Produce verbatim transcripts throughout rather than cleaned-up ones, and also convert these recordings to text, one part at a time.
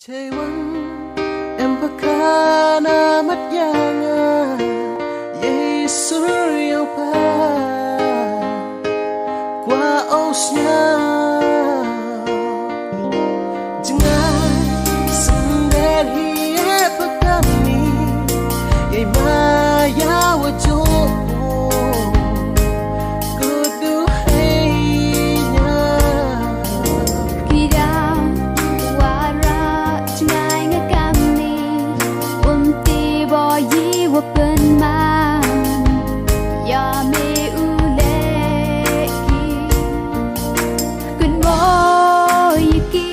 Chaiwan em pakana mat yanga, Yesu yopa kwa osnya. Jnga sender hi e pakani, yai maya wajo. Kidang wara jngai nga kamni, unti bo yi wa penman, ya me u leki. Kun mo yi ki,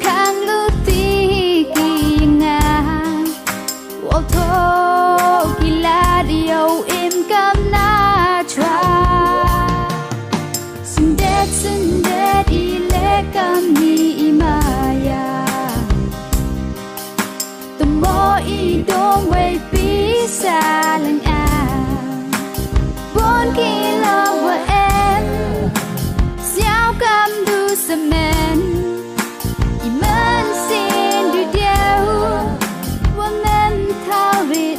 kang luti ki nga. Wal tho ki lad ïa u im kam na chwa. Syndet syndet i leh kam ni i maya. Tymmo i dom wei pisa leng a. Bun ki la wa em. Siaw kam du semen. I men sin du dieu. Wa men thaw rit.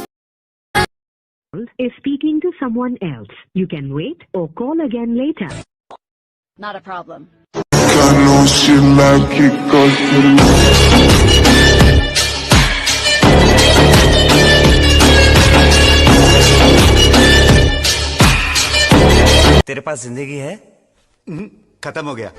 Is speaking to someone else. You can wait or call again later. Not a problem. Kano sila kiko sila. तेरे पास जिंदगी है? हम्म, खत्म हो गया।